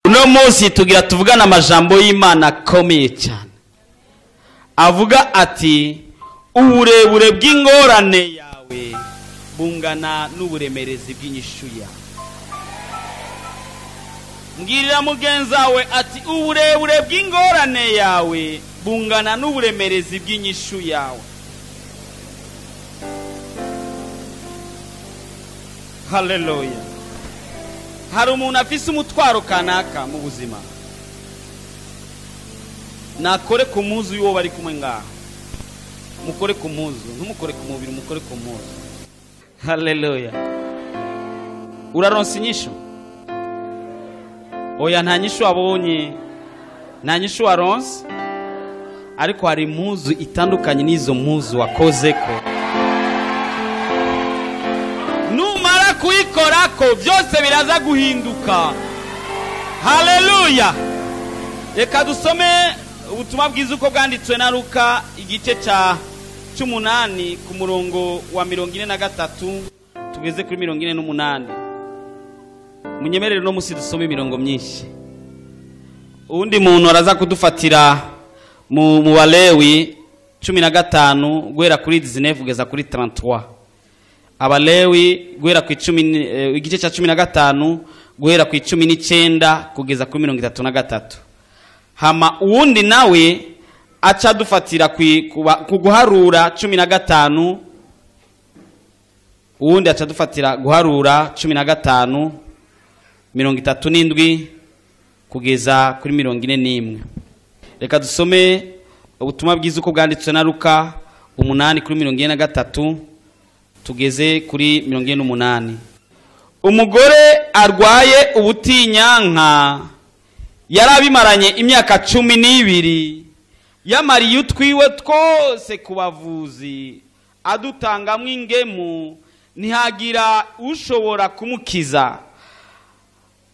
Uno munsi tugira tuvugana amajambo y'Imana akomeye cyane, avuga ati uburebure bw'ingorane yawe bungana n'uburemerezi bw'inyishu yawe. Mbwirira mugenzi wawe ati uburebure bw'ingorane yawe bungana n'uburemerezi bw'inyishu yawe. Haleluya. Hari umuntu afise umutwaro kanaka mu buzima, nakore ku muzu y'uwo bari kumwe ngaho, mukore ku muzu, ntumukore ku mubiri, mukore ku muzu. Haleluya. Uraronsa inyishu? Oya, nta nyishu wabonye, nta nyishu waronse, ariko hari impuzu itandukanye n'izo mpuzu wakozeko. Numara kuyikorako byose biraza guhinduka. Haleluya. Reka dusome ubutumwa bwiza uko bwanditswe na Luka igice cya 8 ku murongo wa 43 tugeze kuri 48. Munyemerere no musi dusome imirongo myinshi. Uwundi muntu araza kudufatira mu Balewi 15 guhera kuri 19 kugeza kuri 33. Abalewi guhera ku 10 igice cya 15 guhera ku 19 kugeza kuri 33. Hama uwundi nawe aca dufatira ku guharura 15, uwundi aca dufatira guharura 15 37 kugeza kuri 41. Reka dusome ubutumwa bwiza uko bwanditswe na Luka 8 kuri 43 tugeze kuri 48. Umugore arwaye ubutinyanka yarabimaranye imyaka 12, yamariye utwiwe twose ku bavuzi, adutangamwo ingemu, ntihagira ushobora kumukiza.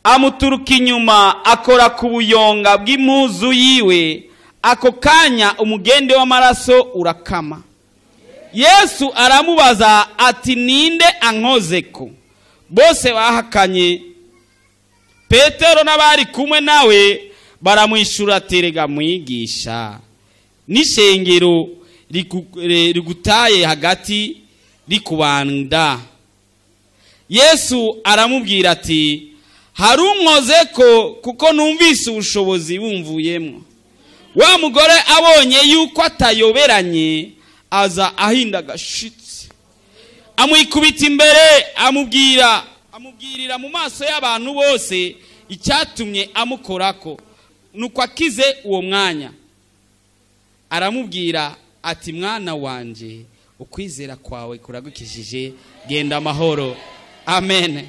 Amuturuka inyuma akora ku buyonga bw'impuzu yiwe, ako kanya umugende w'amaraso urakama. Yesu aramubaza ati ninde ankozeko? Bose bahakanye. Petero n'abari kumwe nawe baramwishura ati rega mwigisha, n'ishengero rigutaye hagati rikubanda. Yesu aramubwira ati harunkozeko kuko numvise ubushobozi bumvuyemo. Wa mugore abonye yuko atayoberanye aza ahinda agashitsi, amwikubita imbere, amubwirira mu maso y'abantu bose icyatumye amukorako. Nuko akize uwo mwanya aramubwira ati mwana wanje, ukwizera kwawe kuragukijije, genda amahoro. Amen.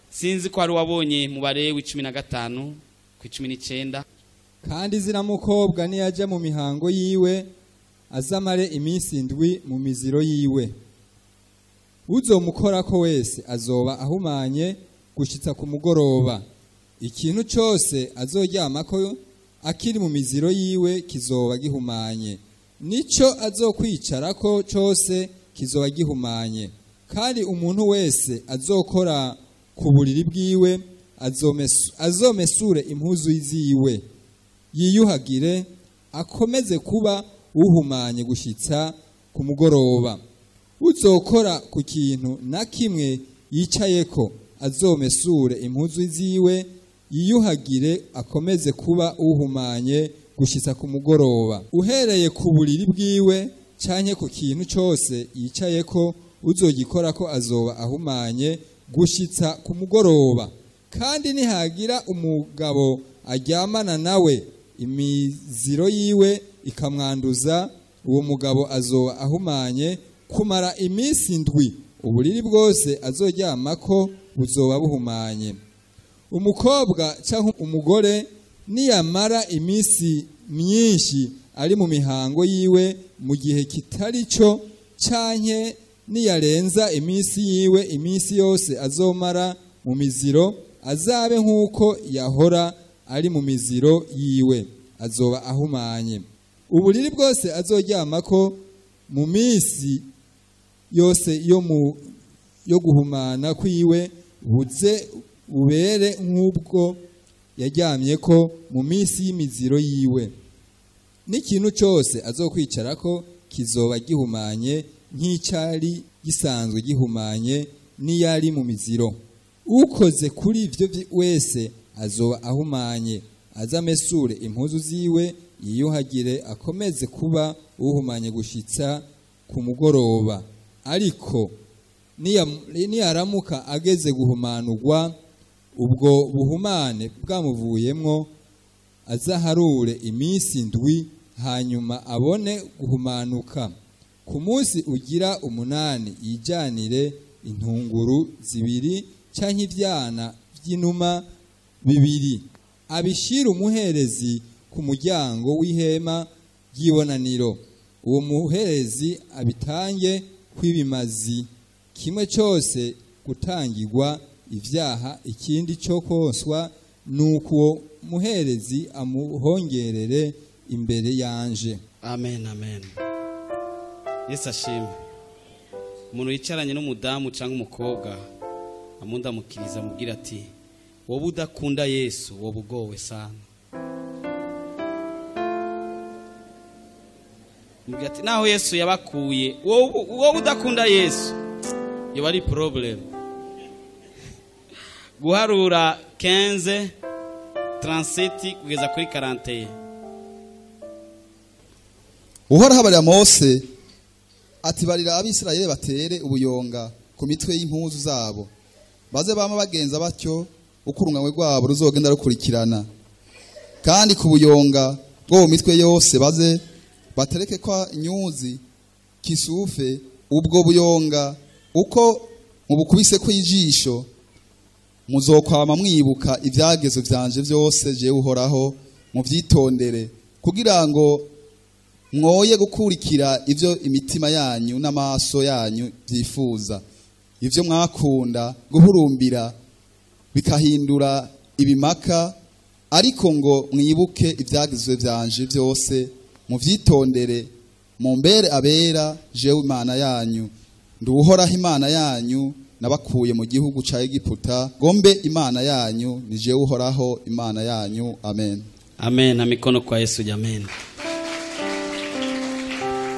Sinzi ko ari wabonye mu Balewi 15 ku 19. Kandi zina mukobwa niyaja mu mihango yiwe azamare iminsi 7 mu miziro yiwe. Uzomukorako wese azoba ahumanye gushitsa ku mugoroba. Ikintu cyose azoryamako akiri mu miziro yiwe kizoba gihumanye, nico azokwicarako cyose kizoba gihumanye. Kandi umuntu wese azokora ku buriri bwiwe azomesure impuzu ziwe, yiyuhagire, akomeze kuba uhumanye gushitsa ku mugoroba. Uzokora ku kintu na kimwe yicayeko azomesure impuzu ziwe, yiyuhagire, akomeze kuba uhumanye gushitsa ku mugoroba. Uhereye ku buriri bwiwe canke ku kintu cyose yicayeko, uzogikora ko azoba ahumanye gushitsa ku mugoroba. Kandi nihagira umugabo aryamana nawe imiziro yiwe ikamwanduza, uwo mugabo azoba ahumanye kumara iminsi 7, uburiri bwose azoryamako buzoba buhumanye. Umukobwa cyangwa umugore niyamara iminsi myinshi ari mu mihango yiwe mu gihe kitari cyo, canke niyarenza iminsi yiwe, iminsi yose azomara mu miziro azabe nk'uko yahora ari mu miziro yiwe, azoba ahumanye. Uburiri bwose azoryamako mu minsi yose yo guhumana kwiwe buze ubere nk'ubwo yaryamyeko mu minsi y'imiziro yiwe. N'ikintu cyose azokwicarako kizoba gihumanye nk'icyari gisanzwe gihumanye n'iyari mu miziro. Ukoze kuri ivyo wese azoba ahumanye, azamesure impuzu ziwe, yiyuhagire, akomeze kuba uhumanye gushitsa ku mugoroba. Ariko niyaramuka ageze guhumanurwa, ubwo buhumane bwamuvuyemwo, azaharure iminsi 7, hanyuma abone guhumanuka. Ku munsi ugira 8 yijanire intunguru 2 canke ivyana vy'inuma 2, abishira umuherezi ku muryango w'ihema ry'ibonaniro. Uwo muherezi abitange kw'ibimazi, kimwe cyose gutangirwa ivyaha, ikindi cyo koswa. Nuko uwo muherezi amuhongerere imbere yanje. Amen, amen. Yesu ashimwe. Umuntu yicaranye n'umudamu cyangwa umukobwa amundamukiriza, amubwira ati: "Wowe udakunda Yesu, wowe ugowe sana." Mubwira ati: "Naho Yesu yabakuye, wowe udakunda Yesu, yoba ari problem." Guharura 15 37 kugeza kuri 41. Uhoraho abarira Mose ati: "Barira Abisirayeli batere ubuyonga ku mitwe y'impuzu zabo, baze bama bagenza batyo uko urunganwe rwabo ruzogenda rukurikirana. Kandi ku buyonga bwo mu mitwe yose baze batereke kwa inyuzi kisufe. Ubwo buyonga uko mubukubise ko ijisho, muzokwama mwibuka ibyagezo vyanje vyose jewe Uhoraho, muvyitondere, kugira ngo mwoye gukurikira ivyo imitima yanyu n'amaso yanyu vyifuza, ivyo mwakunda guhurumbira bikahindura ibimaka. Ariko ngo mwibuke ibyagizwe vyanje vyose, muvyitondere, mumbere abera jewe Imana yanyu. Ndi Uhoraho Imana yanyu, nabakuye mu gihugu ca Egiputa ngo mbe Imana yanyu. Ni jewe Uhoraho Imana yanyu." Amen. Amen. Na mikono kwa Yesu jameni.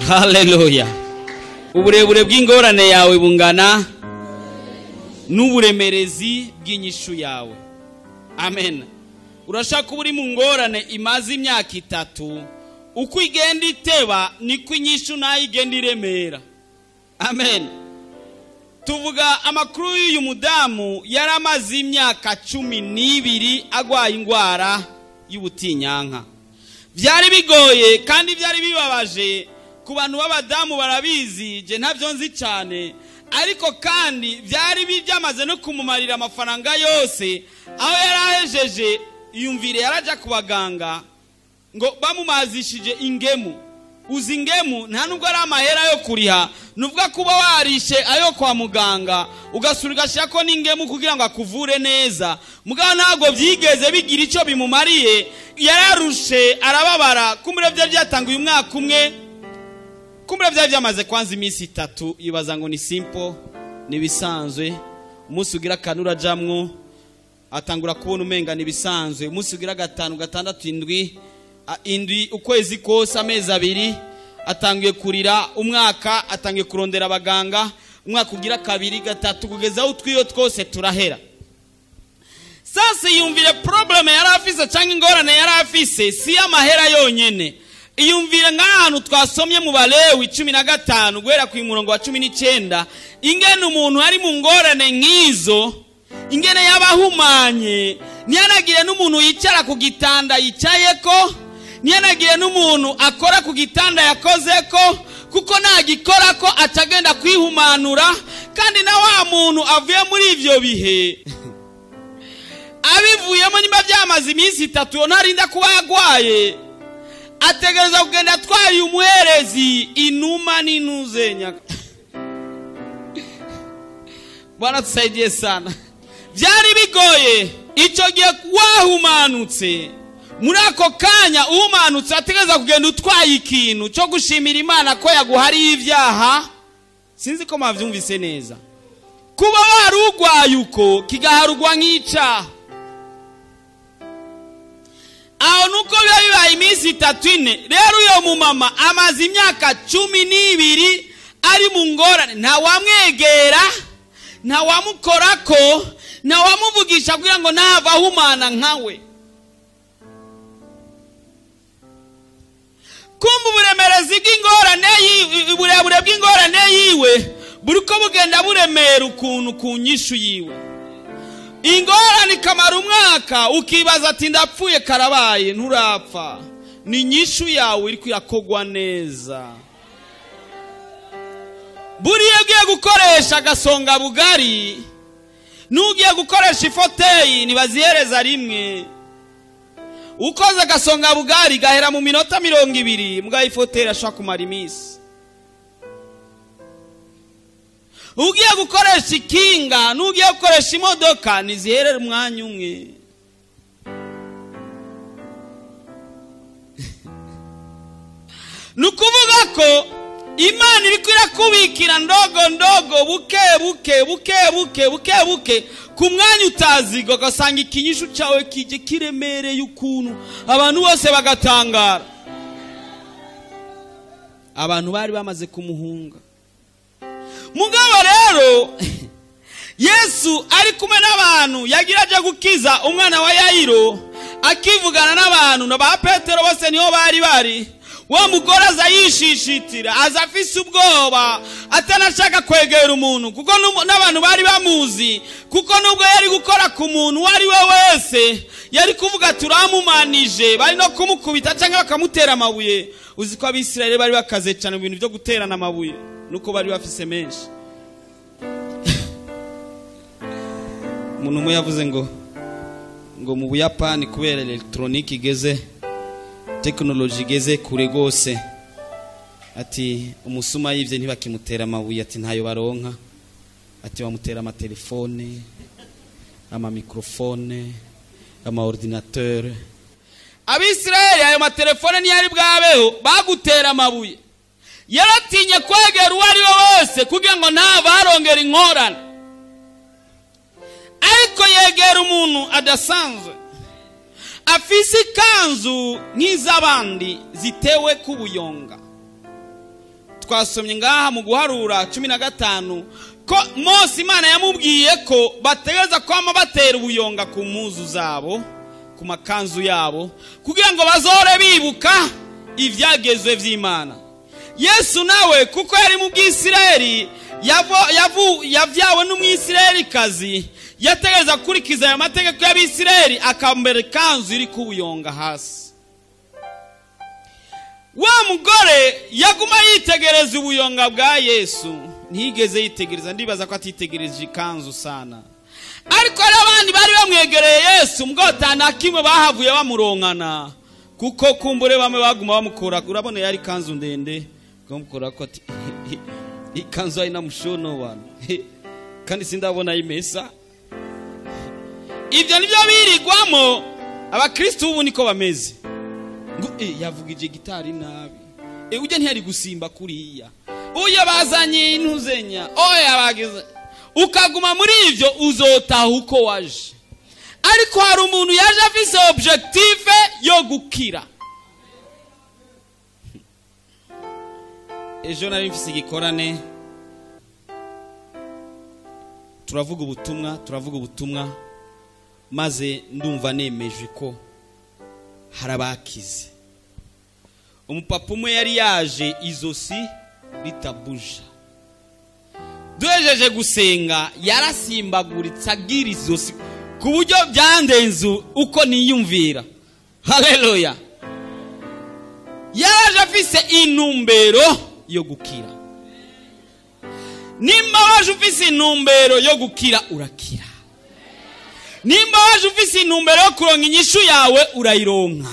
Haleluya. Uburebure bw'ingorane yawe bungana n'uburemerezi bw'inyishu yawe. Amen. Urashaka kuba uri mu ngorane imaze imyaka 3, uko igenda iteba niko inyishu nayo igenda iremera. Amen. Tuvuga amakuru y'uyu mudamu yari amaze imyaka 12 agwaye ingwara y'ubutinyanka. Byari bigoye kandi byari bibabaje ku bantu b'abadamu, barabizi, je ntavyo nzi cyane, ariko kandi byari byamaze no kumumarira amafaranga yose. Aho yarahejeje yumvire yaraja ku baganga ngo bamumazishije ingemu. Uzi ingemu nta nubwo ari amahera yo kuriha, nuvuga kuba warishe ayo kwa muganga ugasura ugashirako n'ingemu kugira ngo akuvure neza. Mugabo ntabwo byigeze bigira ico bimumariye, yararushe arababara. Kumbure byari byatanguye umwaka umwe, kumbure byari byamaze kwanza iminsi 3, yibaza ngo ni simple, nibisanzwe. Umunsi ugira kanura jamwo atangura kubona umenga nibisanzwe. Umunsi ugira 5, 6, 7, 7, ukwezi kose, amezi 2 atangiye kurira. Umwaka atangiye kurondera abaganga, umwaka ugira 2, 3, kugeza aho utwiyo twose turahera. Sasa yumvire problem yari afise cyangwa ingorane yari afise si amahera yonyene. Iyumvire nk'ahantu twasomye mu Balewi 15 guhera ku murongo wa 19, ingene umuntu ari mu ngorane nk'izo, ingene yabahumanye, ntiyanagire n'umuntu yicara ku gitanda yicayeko, ntiyanagire n'umuntu akora ku gitanda yakozeko, kuko nagikora ko atagenda kwihumanura. Kandi na wa muntu avuye muri ivyo bihe abivuyemo, nyuma byamaze iminsi 3 ntarinda kuba yagwaye, ategereza kugenda atwaye umuherezi inuma n'inuzenya. Bwana tusaidie sana. Byari bigoye icyo gihe wahumanutse, muri ako kanya uhumanutse ategereza kugenda utwaye ikintu cyo gushimira Imana ko yaguhariye ibyaha. Sinzi ko mwavyumvise neza. Kuba warugwaye uko kigaharugwa nk'icaha. Iminsi itatu, ine. Rero uyo mumama amaze imyaka 12 ari mu ngorane, ntawamwegera, ntawamukorako, ntawamuvugisha kugira ngo ntava ahumana nkawe. Kumva uburemerezi bw'ingorane, uburebure bw'ingorane yiwe buriko bugenda buremera ukuntu ku nyishu yiwe. Ingorane ikamara umwaka, ukibaza ati ndapfuye karabaye. Nturapfa, ni inyishu yawe iri irakogwa neza. Buriya ugiye gukoresha agasonga bugari n'ugiye gukoresha ifauteuil ntibazihereza rimwe. Ukoze agasonga bugari gahera mu minota 20, mbwa ifauteuil ashobora kumara iminsi. Ugiye gukoresha ikinga n'ugiye gukoresha imodoka ntiziherera umwanya umwe. Ni ukuvuga ko Imana iriko irakubikira ndogo ndogo, buke buke, buke buke, buke buke, ku mwanya utaziga, ugasanga ikinyishu cyawe kije kiremereye ukuntu abantu bose bagatangara. Abantu bari bamaze kumuhunga. Mugabo rero Yesu ari kumwe n'abantu, yagira aje gukiza umwana wa Yayiro, akivugana n'abantu na ba Petero bose niho bari bari. Wa mugore aza yishishitira, aza afise ubwoba, atanashaka kwegera umuntu, kuko n'abantu bari bamuzi, kuko nubwo yari gukora ku muntu uwo ari we wese yari kuvuga turamumanije, bari no kumukubita cyangwa bakamutera amabuye. Uzi ko Abisirayeli bari bakaze cyane mu bintu byo guterana amabuye, nuko bari bafise menshi. Umuntu umwe yavuze ngo mu Buyapani kubera electronique igeze, tekinoloji igeze kure gose, ati umusuma yivye ntibakimutera amabuye, ati ntayo baronka, ati bamutera amatelefone, ama microphone, ama ordinateur. Abisirayeli ayo matelefone ntiyari bwabeho, bagutera amabuye. Yaratinye kwegera uwo ari we wese kugira ngo ntabarongera inkorane, ariko yegera umuntu adasanzwe afise ikanzu nk'iz'abandi zitewe k'ubuyonga. Twasomye ngaha mu Guharura 15 ko Mose Imana yamubwiye ko bategereza kwama batera ubuyonga ku mpuzu zabo, ku makanzu yabo, kugira ngo bazore bibuka ivyagezwe vy'Imana. Yesu nawe kuko yari mu Bwisirayeli, yavyawe n'Umwisirayelikazi, yategereza gukurikiza ayo mategeko y'Abisirayeli, akambara ikanzu iri kubuyonga hasi. Wa mugore yaguma yitegereza ubuyonga bwa Yesu, ntiyigeze yitegereza, ndibaza ko atitegereje ikanzu sana. Ariko hari abandi bari bamwegereye Yesu, mbwo na kimwe bahavuye bamuronkana, kuko kumbure bamwe baguma bamukora. Urabona yari ikanzu ndende, bamukora ko ati ikanzu haina mushono wana, kandi sindabona imesa. Ibyo nibyo birigwamo abakristo ubu niko bameze. Ngo yavugije gitari nabi, ujya ntiyari gusimba kuriya, uya bazanye intuzenya, oya bagize. Ukaguma muri ivyo uzotaha uko waje. Ariko hari umuntu yaje afise objective yo gukira. Ejo nari mfise igikorane, turavuga ubutumwa, maze ndumva nemeje ko harabakize. Umupapa umwe yari yaje izosi ritabuja, duhejeje gusenga yarasimbaguritse agira izosi ku buryo byandenze uko niyumvira. Haleluya! Yaje afise intumbero yo gukira. Nimba waje ufise intumbero yo gukira, urakira. Nimba waje ufise intumbero yo kuronka inyishu yawe, urayironka.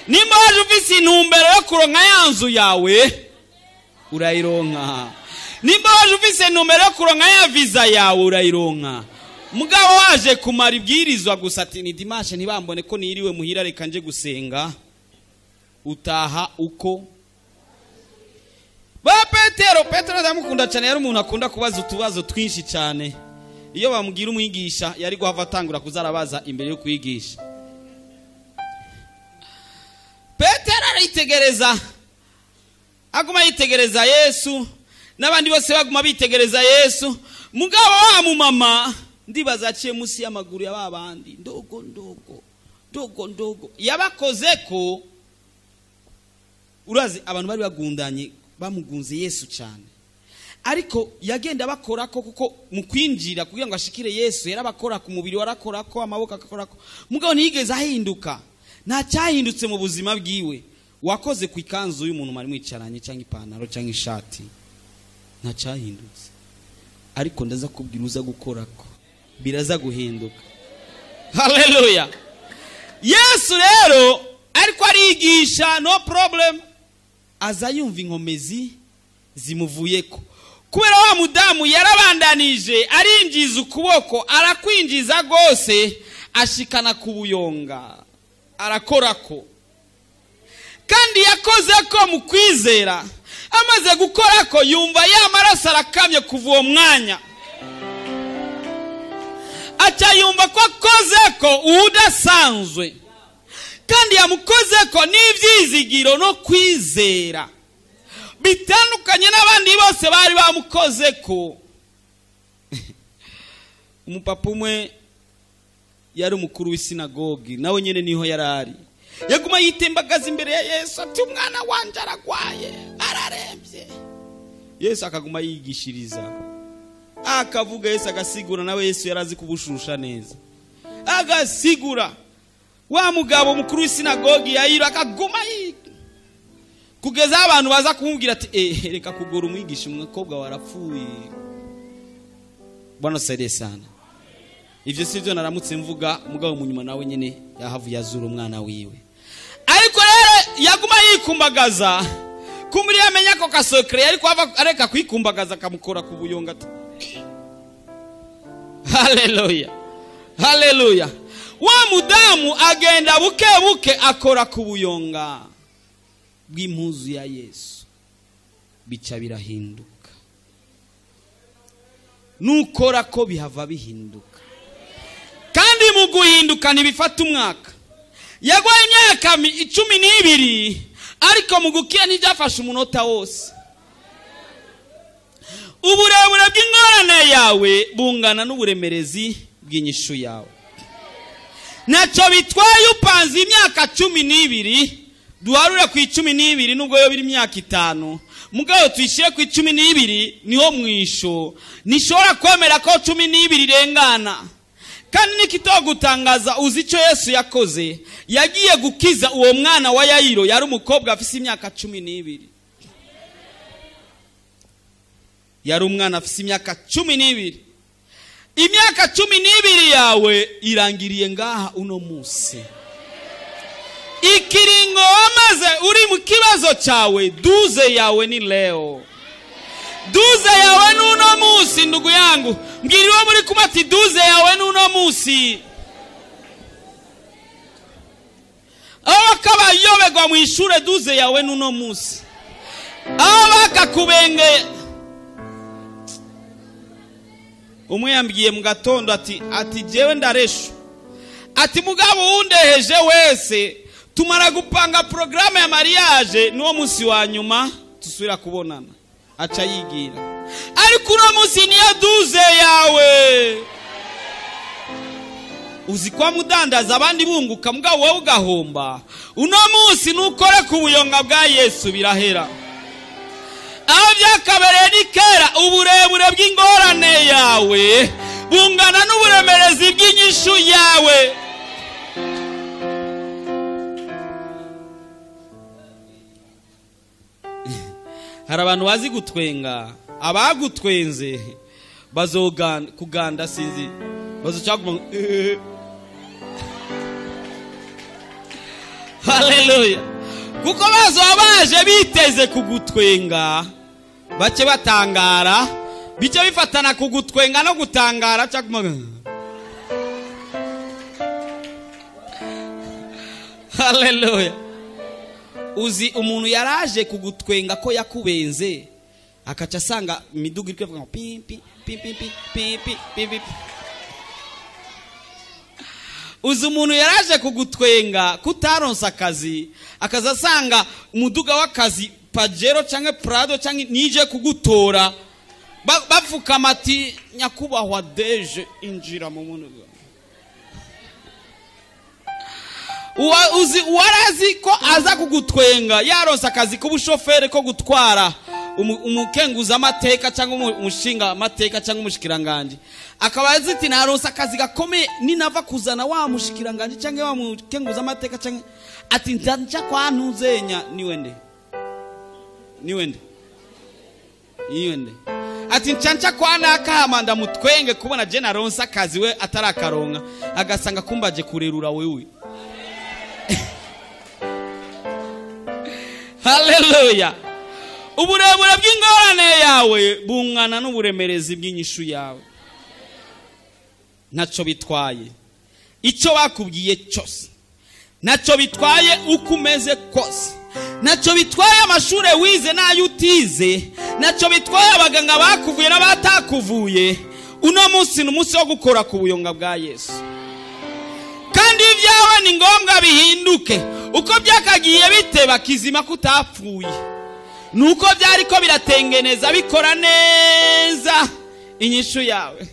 Nimba waje ufise intumbero yo kuronka ya nzu yawe, urayironka. Nimba waje ufise intumbero yo kuronka ya visa yawe, urayironka. Mugabo waje kumara ibwirizwa gusa ati ni dimanche ntibambone ko niriwe muhira, reka nje gusenga, utaha uko. Ba Petero ndamukunda cyane, yari umuntu akunda kubaza utubazo twinshi cyane. Iyo bamubwira umwigisha yari guhava atangura kuzarabaza imbere yo kwigisha. Petero yitegereza, aguma yitegereza Yesu, n'abandi bose baguma bitegereza Yesu. Mugabo wa mumama ndibaza aciye munsi y'amaguru ya babandi, ndogo ndogo ndogo ndogo yabakoze ko. Urazi abantu bari bagundanye, bamugunze Yesu cyane, ariko yagenda bakora ko, kuko mu kwinjira kugira ngo ashikire Yesu yarabakora ku mubiri, warakora ko amaboko akakora ko. Mugabo ntiyigeze ahinduka, nta cyahindutse mu buzima bwiwe. Wakoze ku ikanzu y'umuntu mwari mwicaranye, cyangwa ipantaro cyangwa ishati, nta cyahindutse. Ariko ndaza kubwira uza gukora ko biraza guhinduka. Haleluya. Yesu rero ariko arigisha, no problem, aza yumva inkomezi zimuvuyeko. Kubera wa mudamu yarabandanije, arinjiza ukuboko, arakwinjiza gose, ashikana ku buyonga, arakorako. Kandi yakoze ko mu kwizera. Amaze gukorako yumva ya maraso arakamye. Kuva uwo mwanya aca yumva ko akoze ko udasanzwe, kandi yamukoze ko n'ibyizigiro no kwizera bitandukanye n'abandi bose bari bamukoze ko. Umupapa umwe yari umukuru w'isinagogi, nawe nyene niho yarari, yaguma yitembagaza imbere ya Yesu ati umwana wanje aragwaye, ararembye. Yesu akaguma yigishiriza, akavuga, Yesu agasigura. Nawe Yesu yarazi kubushusha neza, agasigura. Wa mugabo mukuru w'isinagogi Yayiro akaguma yiga, kugeza abantu baza kumubwira ati reka kugora umwigisha, umukobwa warapfuye. Bwana saidie sana. Ivyo sivyo naramutse mvuga, mugabo munyuma nawe nyene yahavuye azura umwana wiwe. Ariko rero yaguma yikumbagaza, kumuri yamenya ko kasokre, ariko areka kwikumbagaza akamukora ku buyonga. Haleluya, haleluya. Wa mudamu agenda buke buke akora ku buyonga bw'impuzu ya Yesu, bica birahinduka. Nukora ko bihava bihinduka. Kandi mu guhinduka ntibifata umwaka. Yagwaye imyaka 12, ariko mu gukira ntibyafashe umunota wose. Uburebure bw'ingorane yawe bungana n'uburemerezi bw'inyishu yawe. Ntacyo bitwaye upanze imyaka 12, duharure ku 12, nubwo yo biri imyaka 5, mugabo tuyishyire ku 12, niho mwisho. Nishobora kwemera ko 12 irengana. Kandi nikitogutangaza, uzi icyo Yesu yakoze? Yagiye gukiza uwo mwana wa Yayiro, yari umukobwa afise imyaka 12. Yari umwana afise imyaka 12. Imyaka 12 yawe irangiriye ngaha uno munsi. Ikiringo wamaze uri mu kibazo cyawe, duze yawe ni leo. Duze yawe n'uno munsi, ndugu yangu. Mbwira uwo muri kumwe ati duze yawe n'uno munsi. Aho bakabayobegwa mu ishure, duze yawe n'uno munsi. Aho bakakubenge. Umwe yambwiye mu gatondo ati jewe ndaresho, ati mugabo wundeheje wese tumara gupanga programme ya mariage, nuwo munsi wa nyuma tusubira kubonana. Aca yigira. Ariko uno munsi niyo duze yawe. Uzi kwa mudandaza abandi bunguka, mugabo wowe ugahomba. Uno munsi nukore ku buyonga bwa Yesu birahera. Aho byakabereye ni kera. Uburebure bw'ingorane yawe bungana n'uburemerezi bw'inyishu yawe. Hari abantu bazi gutwenga, abagutwenze bazoganda kuganda, sinzi bazoca. Haleluya. Kuko bazoba baje biteze kugutwenga, bace batangara, bice bifatana kugutwenga no gutangara. Haleluya. Uzi umuntu yaraje kugutwenga ko yakubenze, akaca asanga imiduga iri kuvuga ngo pi pi pi pi pi pi pi pi. Uzi umuntu yaraje kugutwenga kutaronsa akazi, akaza asanga umuduga w'akazi Pajero canke Prado canke nije kugutora, bapfukama ati nyakubahwa deje injira mu muduga. Uzi warazi ko aza kugutwenga yaronsa akazi k'ubushoferi ko gutwara umukenguza amateka cyangwa umushinga amateka cyangwa umushikiranganje, akaba azi ati naronsa akazi gakomeye ninava kuzana wa mushikiranganje cyangwa wa mukenguza amateka cyangwa ati nja kwa ntuzenya niwende niwende niwende ati ncanca kwa nakama ndamutwenge kubona je naronsa akazi we atarakaronka, agasanga kumbaje kurerura wewe. Haleluya. Uburebure bw'ingorane yawe bungana n'uburemerezi bw'inyishu yawe. Ntacyo bitwaye icyo bakubwiye cyose, ntacyo bitwaye uko umeze kose, ntacyo bitwaye amashure wize n'ayo utize, ntacyo bitwaye abaganga bakuvuye n'abatakuvuye. Uno munsi ni umunsi wo gukora ku buyonga bwa Yesu, kandi ibyawe ni ngombwa bihinduke. Uko byakagiye biteba kizima kutapfuye, nuko byariko biratengeneza bikora neza inyishu yawe.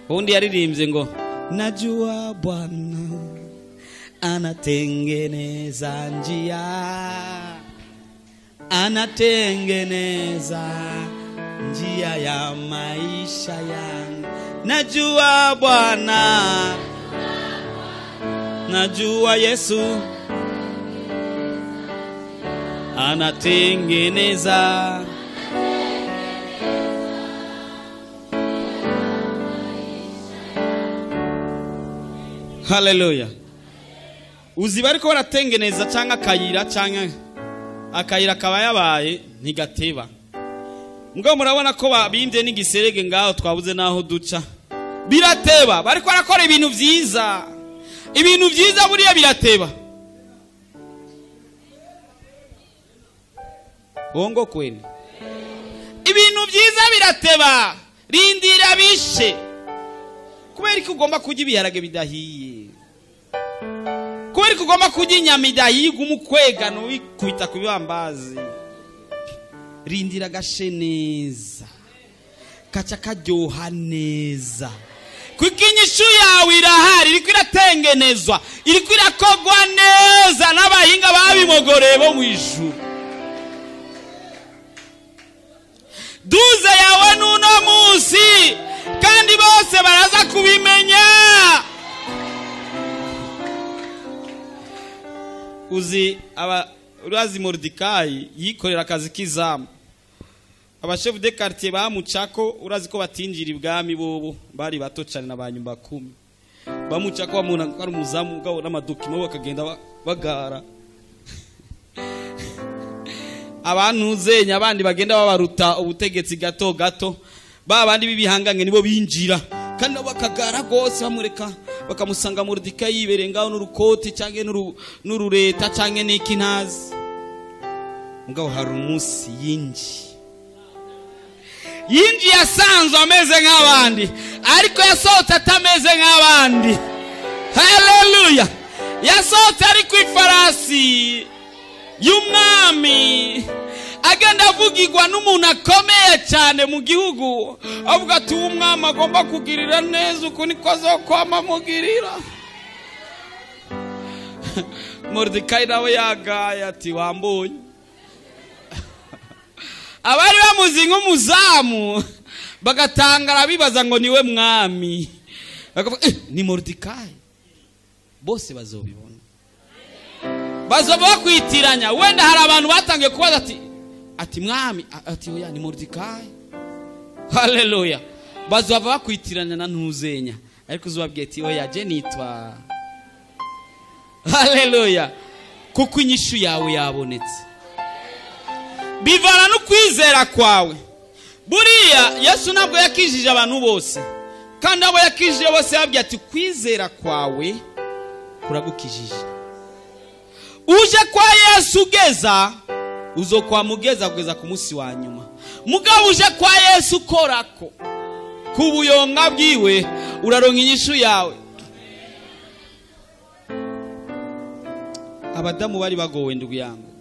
Undi yaririmbye ngo najua Bwana anatengeneza njia, anatengeneza njia ya maisha yangu. Najua Bwana, najua Yesu anatengeneza. Haleluya. Uzi bariko baratengeneza cyangwa akayira, cyangwa akayira kaba yabaye ntigateba. Mugabo murabona ko babimvye n'igiserege ngaho twabuze naho duca. Birateba, bariko barakora ibintu vyiza. Ibintu vyiza buriya birateba. Bongo kweli. Ibintu vyiza birateba. Rindira bishe. Kubera ko ugomba kurya ibiharage bidahiye, kubera ko ugomba kurya inyama idahiye umukwegano wikubita ku bibambazi. Rindira gashe neza, kaca karyoha neza, kuko inyishu yawe irahari, iriko iratengenezwa, iriko irakogwa neza n'abahinga babimogoreye bo mu ijuru. Duze yawe n'uno munsi, kandi bose baraza kubimenya. Uzi aba urazi Mordecai yikorera akazi k'izamu. Abashefu de quartier bamucako, urazi ko batinjira ibwami bobo bari bato cyane n'abanyumba 10. Bamucako bamuna ko ari umuzamu ugabo n'amadokima bakagenda bagara. Abantu uzenya abandi bagenda babaruta ubutegetsi gato gato, babandi bibihangange nibo binjira kandi bakagara gose bamureka bakamusanga Mordecai yibereye ngaho n'urukoti canke n'urureta canke n'ikintazi. Mugabo hari umunsi yinji yasanzwe ameze nk'abandi, ariko yasohotse atameze nk'abandi. Haleluya. Yasohotse ari ku ifarasi y'umwami, agenda avugirwa n'umuntu akomeye cyane mu gihugu, avuga ati umwami agomba kugirira neza uko niko azokwama mugirira. Mordecai nawe yagaye ati wambonye. Abari bamuzi nk'umuzamu bagatangara bibaza ngo niwe mwami, bakavuga ni Mordecai. Bose bazobibona, bazoba bakwitiranya. Wenda hari abantu batangiye kubaza ati mwami, ati oya ni Mordecai. Haleluya. Bazova bakwitiranya na ntuzenya, ariko uzobabwiye ati oya je nitwa. Haleluya. Kuko inyishu yawe yabonetse. Bivana no kwizera kwawe. Buriya Yesu ntabwo yakijije abantu bose, kandi abo yakijije bose yababwiye ati kwizera kwawe kuragukijije. Uje kwa Yesu ugeza uzokwamugeza kugeza ku munsi wa nyuma. Mugabo uje kwa Yesu korako ku buyonga bwiwe uraronka inyishu yawe. Abadamu bari bagowe ndugu yangu,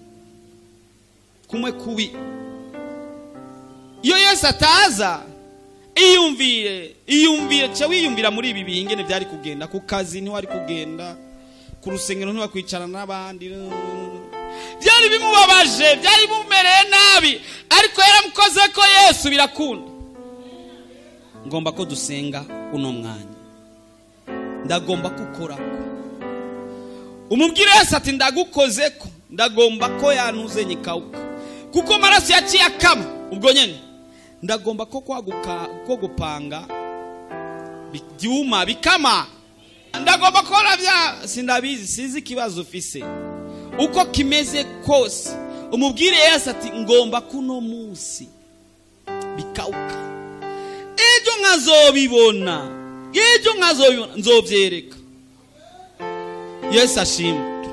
kumwe kubi. Iyo Yesu ataza, iyumvire ca wiyumvira muri ibi bihe ingene byari kugenda. Ku kazi ntiwari kugenda, ku rusengero ntiwakwicarana n'abandi. Byari bimubabaje, byari bimumereye nabi, ariko yaramukoze ko Yesu birakunda. Ngomba ko dusenga uno mwanya, ndagomba kukorako. Umubwire Yesu ati ndagukoze ko, ndagomba ko yantuze nyikauka, kuko amaraso yaciye akama ubwo nyene. Ndagomba ko kwaguka, ko gupanga byuma bikama. Ndagomba ko bya sindabizi, sinzi ikibazo ufise uko kimeze kose. Umubwire Yesu ati ngomba kuno munsi bikauka, ejo nkazobibona, ejo nkazobibona, nzobyereka. Yesu ashimwe.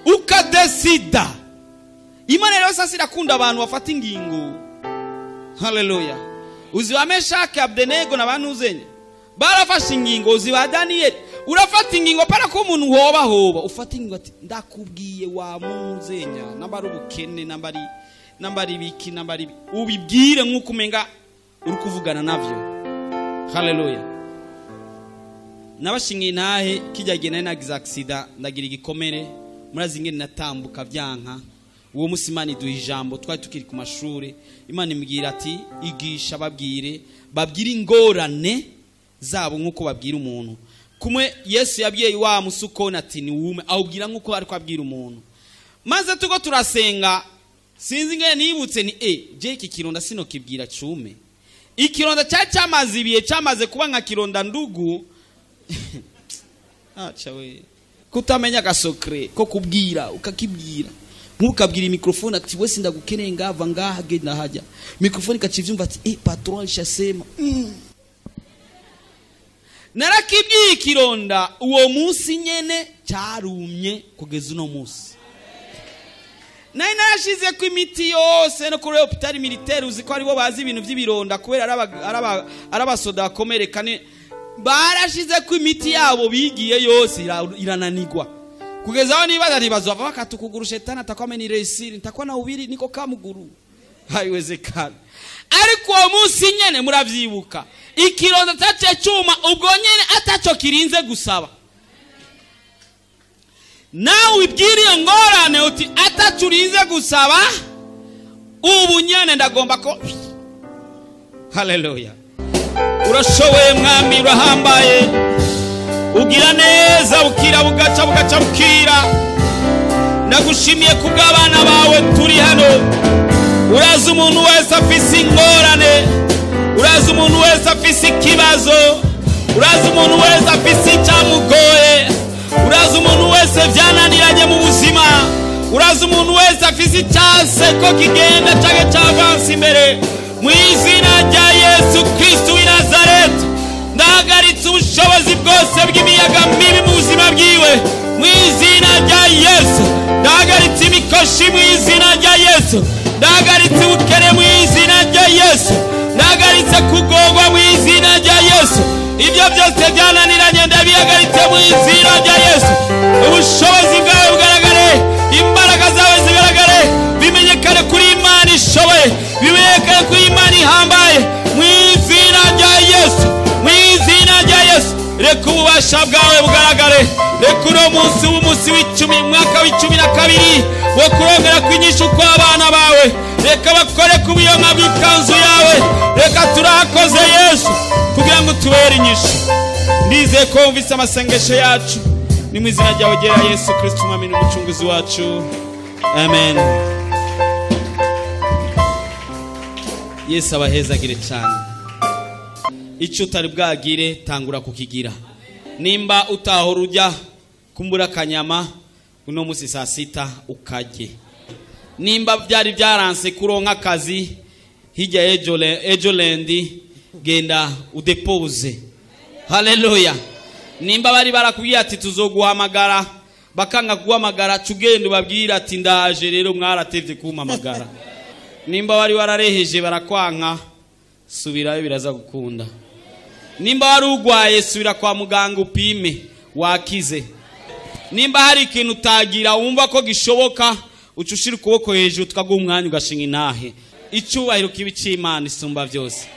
Ukadesida. Imana rero sasa irakunda abantu bafata ingingo. Haleluya. Uzi wa Meshaki, Abednego na bantu barafashe ingingo. Uzi wa Daniel, urafata ingingo para ko umuntu hoba hoba ufata ingingo ati ndakubwiye wa munzenya, nambari ubukene, nambari biki, nambari ubibwire nkuko umenga uri kuvugana navyo. Haleluya. Nabashingiye intahe kijya gihe nari nagize accident, ndagira igikomere, murazi ingene natambuka byanka. Uwo musi Imana iduha ijambo, twari tukiri ku mashuri. Imana imbwira ati igisha babwire ingorane zabo nkuko babwira umuntu. Kumwe Yesu yabwiye wa musukoni ati ni wume, awubwira nkuko ariko abwira umuntu. Maze tuko turasenga, sinzi ingene nibutse ni je iki kironda sino kibwira cume. Ikironda cyari cyamaze ibihe, cyamaze kuba nka kironda ndugu. Acha we, kutamenya gasokre ko kubwira ukakibwira. Nkukabwira mikrofone ati wese ndagukeneye ngava ngaha genda hajya. Mikrofone ikacivyumva ati patron alishasema. Narakibwiye ikironda uwo munsi nyene cyarumye kugeza uno munsi. Nari narashize ko imiti yose no kuri hopital militaire, uzi ko aribo bazi ibintu by'ibironda kubera arabasoda bakomereka, barashize ko imiti yabo bigiye yose irananigwa. Kugeza aho nibaza ntibazova bakatukuguru shetani atakwame ni resiri nitakuwa na ubiri niko kamuguru. Haiwezekani. Ariko uwo munsi nyene muravyibuka, ikironda cyaciye cyuma ubwo nyene ataco kirinze gusaba. Nawe ubwire iyo ngorane uti ataco urinze gusaba, ubu nyene ndagomba ko. Haleluya. Urashoboye mwami, urahambaye, ugira neza, bukira bugaca bugaca bukira. Ndagushimiye kubw'abana bawe turi hano. Urazi umuntu wese afise ingorane, urazi umuntu wese afise ikibazo, urazi umuntu wese afise icyamugoye, urazi umuntu wese byananiranye mu buzima, urazi umuntu wese afise icyase ko kigenda canke cyavanse imbere. Mu izina rya Yesu Kristo w'i Nazareti, ndahagaritse ubushobozi bwose bw'imiyaga mibi mu buzima bwiwe. Mu izina rya Yesu ndahagaritse imikoshi, mu izina rya Yesu ndahagaritse ubukene, mu izina rya Yesu ndahagaritse kugogwa, mu izina rya Yesu. Ibyo byose byananiranye ndabihagaritse mu izina rya Yesu. Ubushobozi bwawe bugaragare, imbaraga zawe zigaragare, bimenyekane kuri Imana ishoboye, bimenyekane kuri Imana ihambaye, mu izina rya Yesu, mu izina rya Yesu. Reka ububasha bwawe bugaragare. Reka uno munsi w'umunsi w'icumi, mwaka w'icumi na kabiri wo kurongera kw'inyishu kw'abana bawe, reka bakore ku biyonka bw'ikanzu yawe. Reka turakoze Yesu kugira ngo tubere inyishu. Ndizeye ko wumvise amasengesho yacu. Ni mu izina ryawe ryera Yesu Kristo umwami n'umucunguzi wacu, amen. Yesu abahezagire cyane. Icyo utari bwagire tangura kukigira. Nimba utahora ujya kumbura akanyama, uno munsi saa sita ukajye. Nimba byari byaranse kuronka akazi hirya ejolendi, genda udepose. Haleluya. Nimba bari barakubwiye ati tuzoguhamagara, bakanga kuguhamagara, cugenda ubabwira ati ndaje rero mwaratevye kumpamagara. Nimba wari warareheje barakwanka, subirayo biraza gukunda. Nimba wari ugwaye, subira kwa muganga upime wakize. Nimba hari ikintu utagira wumva ko gishoboka, uca ushira ukuboko hejuru, tukaguha umwanya ugashinga intahe. Icyubahiro kibi cy'Imana isumba byose.